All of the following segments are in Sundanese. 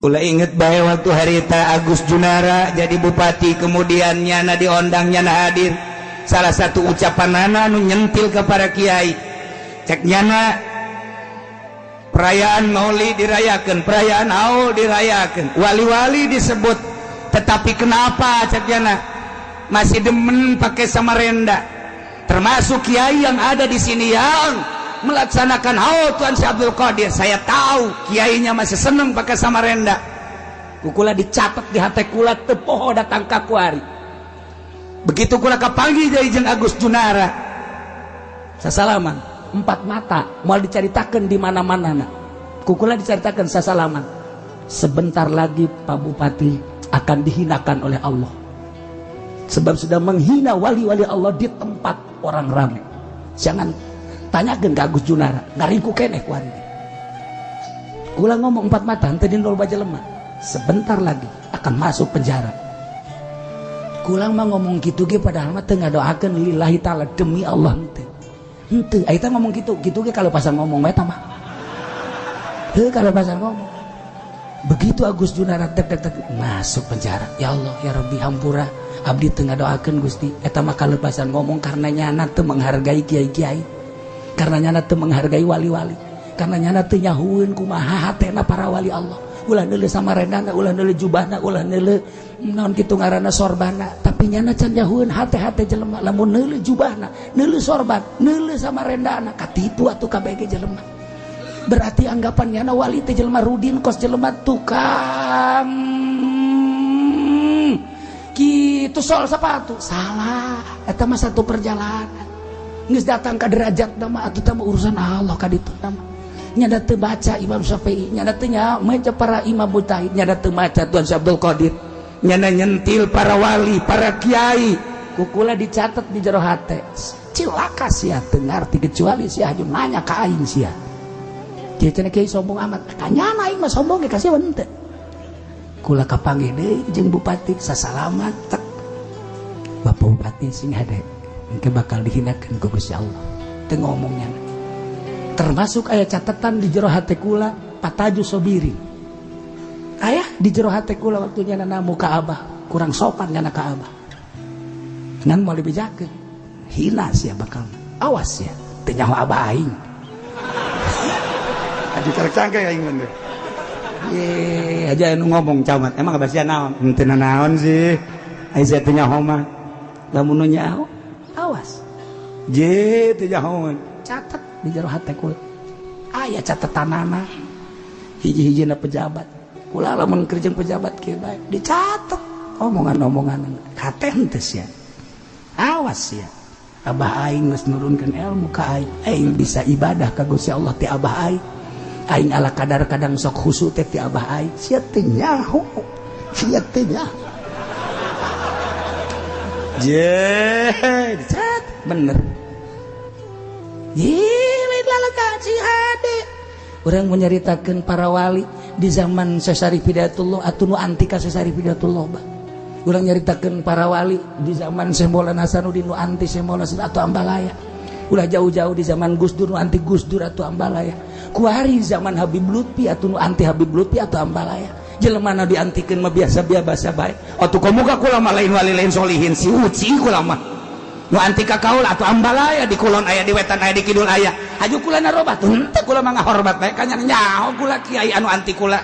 Kula inget bae waktu harita Agus Junara jadi bupati, kemudian nyana diondang, nyana hadir. Salah satu ucapan nana nu nyentil ke para kiai, cek nyana, perayaan Maulid dirayakan, perayaan haul dirayakan, wali-wali disebut, tetapi kenapa, cek nyana, masih demen pakai samarenda? Termasuk kiai yang ada di sini yang melaksanakan haul Tuan Syekh Abdul Qadir, saya tahu kiainya masih seneng pakai samarenda. Ku kula dicatat di hati kula, teu poho datang ka kuari. Begitu kula kapanggih deui jeung Agus Junara, sasalaman empat mata, mau diceritakan di mana-mana. Nah, ku kula diceritakan sasalaman, "Sebentar lagi Pak Bupati akan dihinakan oleh Allah sebab sudah menghina wali-wali Allah di tempat orang ramai." Jangan tanyakan ke Agus Junara, ngaringkuk keneh kuari. Kula ngomong empat mata, henteu di loba jelema, "Sebentar lagi akan masuk penjara." Kula mah ngomong gitu ge, padahal mah teu ngadoakeun lillahi ta'ala, demi Allah henteu. Henteu, eta ngomong gitu gitu ge kalau pasang ngomong eta mah. Heuh, kalau pasang ngomong. Begitu Agus Junara tek tek tek masuk penjara. Ya Allah, ya Rabbi, hampura abdi teu ngadoakeun, Gusti. Eta mah kalepasan ngomong karena nyana teu menghargai kiai-kiai. Karena nyana teu menghargai wali-wali. Karena nyana teu nyahueun kumaha hatena para wali Allah. Ulah neuleuh samarendana, ulah neuleuh jubahna, ulah neuleuh naon kitu ngaranna sorbana, tapi nyana can nyahueun hate-hate jelema. Lamun neuleuh jubahna, neuleuh sorban, neuleuh samarendana, katipu atuh kabeh jelema. Berarti anggapan nyana wali teh jelema rudin, kos jelema tukang kitu sol sepatu. Salah, eta mah satu perjalanan. Geus datang ka derajat mah atuh teh urusan Allah ka ditu mah. Nyada teu baca Imam Syafi'i, nyada teu maca para imam mujtahid, nyada teu maca Tuan Syekh Abdul Qadir, nyana nyentil para wali, para kiai. Ku kula dicatat di jero hate, cilaka sia teu ngarti kecuali sia haju nanya ka aing sia. Kieu cenah kiai sombong amat, kanyana aing mah sombong ge kasih henteu. Kula kapanggih deui jeung bupati, sasalaman tek. "Bapak Bupati, sing hade, engke bakal dihinakeun ku Gusti Allah." Teu ngomongnya. Termasuk aya catatan di jero hate kula pataju sobiri. Aya di jero hate kula waktu nyana namu ka Abah, kurang sopan nyana ka Abah. Ngan moal dibejakeun. Hina sia bakal. Awas ya, teu nyaho Abah aing. Aji karek cangke aing mah. Ye, aja anu ngomong camat. Emang abah sia naon? Henteu naon sih. Ai sia teu nyaho mah. Lamun nu nyaho, awas. Je teu nyaho. Catat di jero hate kula. Aya catetanana. Hiji-hijina pejabat. Kula lamun keur jeung pejabat kieu bae dicatet omongan-omongan. Hate henteu sia. Awas sia. Abah aing geus nurunkeun ilmu ka aing. Aing bisa ibadah ka Gusti Allah ti abah aing. Aing ala kadar kadang sok khusyuk teh ti abah aing. Sia teu nyaho. Sia teu nyaho. Je, dicatat bener. Ye, lain lalaka si hade. Urang menyeritakeun para wali di zaman Syekh Hidayatullah atuh nu anti ka Syekh Hidayatullah bah. Urang nyaritakeun para wali di zaman Syekh Maulana Hasanuddin nu anti Syekh Maulana Hasanuddin atau Ambalaya. Ulah jauh-jauh di zaman Gus Dur nu anti Gus Dur atau Ambalaya. Kuari zaman Habib Lutfi atau nu anti Habib Lutfi atau Ambalaya. Jelema nu diantikeun mah biasa-biasa bae. Atuh komo ka kula mah lain wali, lain solihin, si uci kula mah. Nu anti ka kaul atau Ambalaya di kulon aya, di wetan aya, di kidul aya. Haju kula narobah tuh henteu, kula mah ngahormat bae ka nyaho kula kiai anu anti kula.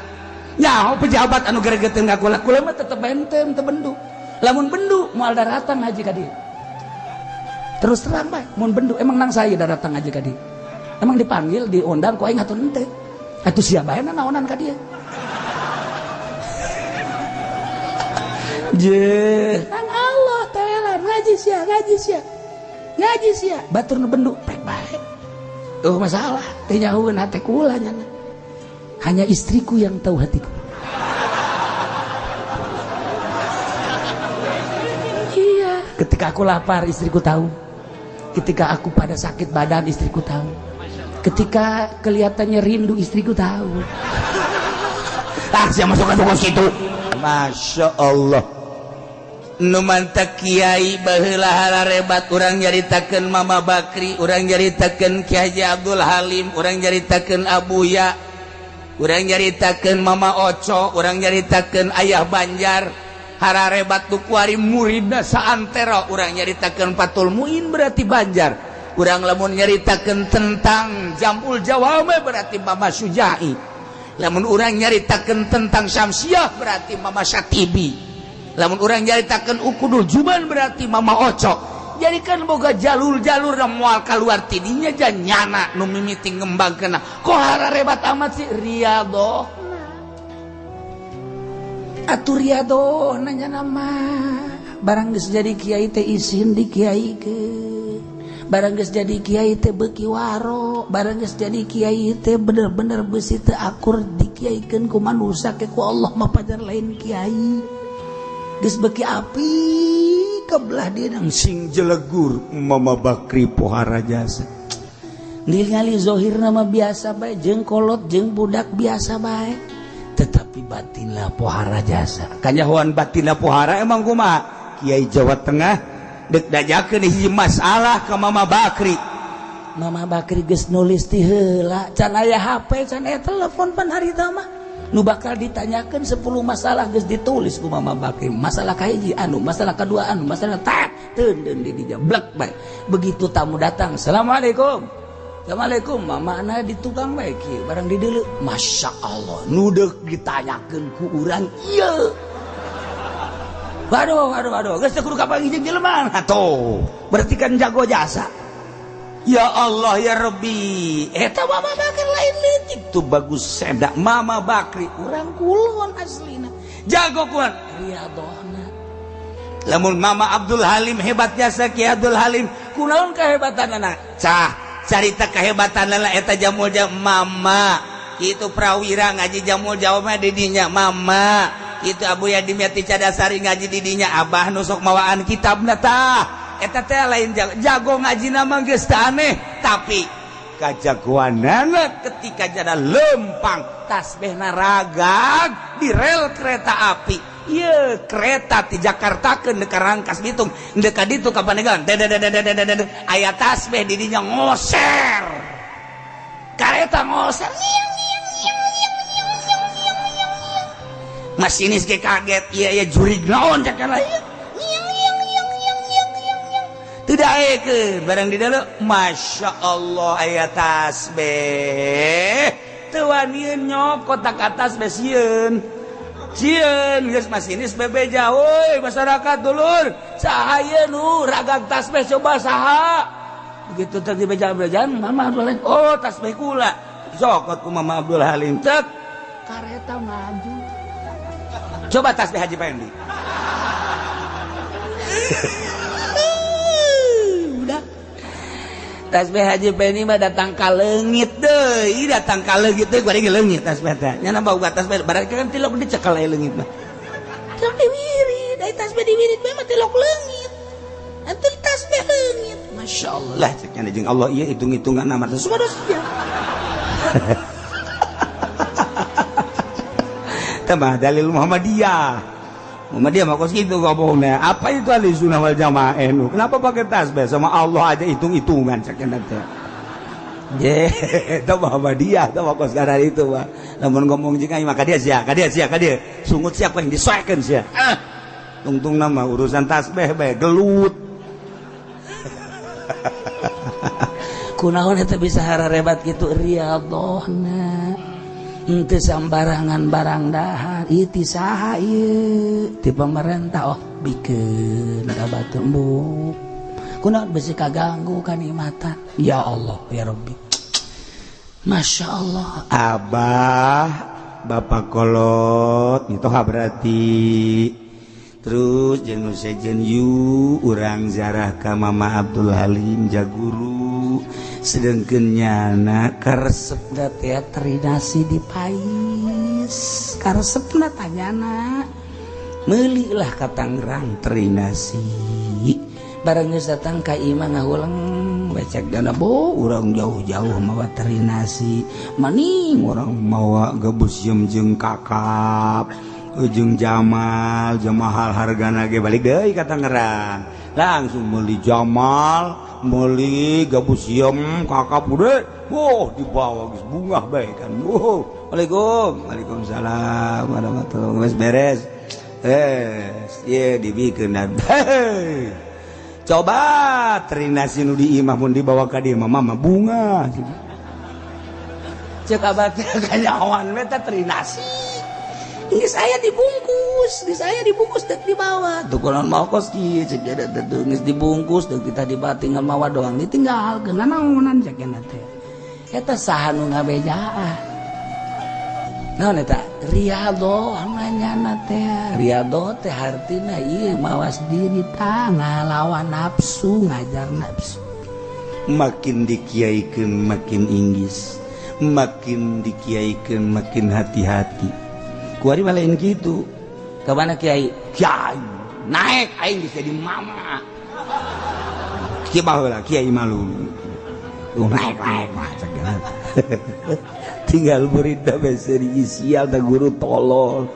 Nyaho pejabat anu geregeteun ka kula. Kula mah tetep bae henteu, teu bendu. Lamun bendu moal daratang haji ka dieu. Terus terang bae, mun bendu emang nang saya daratang haji ka dieu. Emang dipanggil, diundang ku aing atuh henteu. Atuh sia bae naonan ka dieu. Je, nang Allah taala ngaji sia, ngaji sia. Ngaji sia, batur nu bendu pek bae. Tuh masalah, teu nyahueun hate kula nyana. Hanya istriku yang tahu hatiku. Iya, ketika aku lapar istriku tahu. Ketika aku pada sakit badan istriku tahu. Ketika kelihatannya rindu istriku tahu. Ah, siapa masuk ke situ? Masya Allah. Nu mantak kiai baheula hararebat, urang nyaritakeun Mama Bakri, urang nyaritakeun Ki Haji Abdul Halim, urang nyaritakeun Abuya. Urang nyaritakeun Mama Oco, urang nyaritakeun Ayah Banjar, hararebat nu kuari muridna saantero, urang nyaritakeun Fathul Muin berarti Banjar. Urang lamun nyaritakeun tentang Jamul Jawame berarti Mama Sujai. Lamun urang nyaritakeun tentang Syamsiah berarti Mama Syatibi. Lamun urang nyaritakeun Ukudul Juban berarti Mama Oco. Jadi kan boga jalur-jalur na moal keluar tidinya janyana nu mimiti ngembangkeun. Kok hararebat amat sih riadoh. Atuh riadoh nanya nama barang geus jadi kiai teh isin di kiaikeun. Barang geus jadi kiai teh beuki waro, barang geus jadi kiai teh bener-bener beusi teu akur dikiaikeun ku manusia ke ku Allah mah pajar lain kiai. Geus beuki api kebelah dia nang sing jelegur Mama Bakri pohara jasa. Ningali zohir nama biasa bae jeung kolot jeung budak biasa bae, tetapi batinlah pohara jasa. Kanyahoan batinlah pohara emang kumaha? Kiai Jawa Tengah dek dajakeun hiji masalah ka Mama Bakri. Mama Bakri geus nulis ti heula, can aya HP, can aya telepon pan harita mah. Nu bakal ditanyakan 10 masalah geus ditulis ku Mama Bakri. Masalah kahiji anu, masalah kedua anu, masalah tak teundeun di dinya blek bae. Begitu tamu datang, "Assalamualaikum." "Assalamualaikum." Mama ana di tukang bae kieu, barang di deuleu. Masya Allah, nu deuk ditanyakeun ku urang ieu. Waduh, waduh, waduh, geus teu kudu kapanggih jeung jelema. Atuh, berarti kan jago jasa. Ya Allah ya Rabbi, eta Mama Bakri lain leutik tuh bagus sedak Mama Bakri urang kulon aslina jago kuat riadohna. Lamun Mama Abdul Halim hebat jasa Ki Abdul Halim kunaon kehebatanana? Cah carita kehebatanana eta jamul jam Mama kitu prawira ngaji jamul jawabna di dinya Mama kitu Abu Yadimyati Cadasari ngaji di dinya Abah nu sok mawaan kitabna tah. Eta teh lain jago ngaji nama geus teu aneh tapi kajagoanana ketika jada lempang tasbihna ragag di rel kereta api. Ieu kereta ti Jakarta ke ka Rangkas Bitung deuk ka ditu ka Pandeglang aya tasbih di dinya ngoser kareta ngoser masinis ge kaget ieu ieu jurig naon cek lain tidak eke barang di dalam Masya Allah aya tasbih teu wanieun nyokot ka tasbih sieun sieun geus masinis bebeja euy masyarakat dulur saha ieu nu ragag tasbih coba saha begitu tadi beja-bejaan Mama Abdul Halim oh tasbih kula sokot ku Mama Abdul Halim tek kareta maju coba tasbih Haji Pendi. Tasbih Haji Pendi mah datang ka leungit deui, datang ka leungit deui bari leungit tasbih teh. Nya nambah uga tasbih barang kan tilok dicekel aya leungit mah. Tilok diwirid, ai tasbih diwirid mah tilok leungit. Atuh tasbih leungit. Masyaallah lah cek nya jeung Allah ieu hitung-hitungan amat subhanallah. Tambah dalil Muhammadiyah. Muhammadiyah mah kos kitu ngomongna. Apa itu ahli sunnah wal jamaah nu? Kenapa pakai tasbih sama Allah aja hitung-hitungan cek nya teh. Ye, eta Muhammadiyah teh mah kos ngaran itu mah. Lamun ngomong jeung aing mah ka dia sia, ka dia sia, ka dia. Sungut sia ku aing disoekeun sia. Ah. Tungtungna mah urusan tasbih bae gelut. Kunaon eta bisa hararebat kitu riadohna. Henteu sambarangan barang dahar ieu ti saha ieu ti pemerintah oh bikeun ka batur embung kunaon besi kaganggu kanikmatan ya Allah ya Rabbi Masya Allah Abah bapak kolot mitoha berarti terus jeung sejen yu urang zarah ka Mama Abdul Halim jaguru sedengkeun nyana karesepna teh terinasi di pais karesepna tanyana meuli lah ka Tangerang terinasi barang geus datang ka imah ngahuleng becek dana bo urang jauh-jauh mawa terinasi maning urang mawa gabus jeung kakap Ujung Jamal, Jamal hargana ge balik deui ka Tangerang. Langsung meuli Jamal, meuli gabus siem kakap udah. Wah, dibawa geus bungah bae kan. Wow. Waalaikum, waalaikumsalam warahmatullahi wabarakatuh. Beres. Eh, dibikin. Coba terinasi nu di imah mun dibawa ka dieu mah mama bunga. Cek abah teh kanyawan eta terinasi. Geus aya dibungkus, geus aya dibungkus dek dibawa. Tuh kunaon mau kos kieu cek dia teh geus dibungkus dek kita dibawa tinggal mawa doang ditinggalkeun naonan cek dia teh. Eta saha nu ngabejaan? Naon eta? Riyadho nanyana teh. Riyadho teh hartina ieu mawas diri tah ngalawan nafsu, ngajar nafsu. Makin dikiaikeun makin inggis, makin dikiaikeun makin hati-hati. Kuari mah lain kitu. Ka mana kiai? Kiai naik aing geus jadi mama. Kieu baheula kiai malu. Naik naik mah cek. Tinggal murid beseri sial da guru tolol.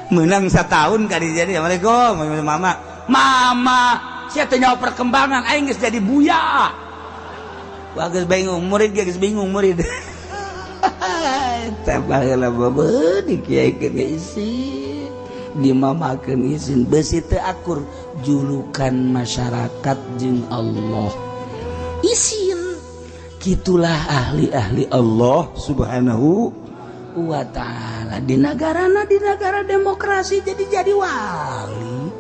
Menang setahun kali jadi assalamualaikum mama. Mama, sia teh nyawa perkembangan aing geus jadi buya. Wah geus bingung murid geus bingung murid. Eta baheula babe dikiaikeun ge isin, dimamakeun isin beusi teu akur julukan masyarakat jeung Allah. Isin. Gitulah ahli-ahli Allah Subhanahu wa ta'ala di negarana, di negara demokrasi jadi wali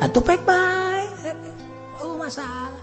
atau pek bae. Oh masalah.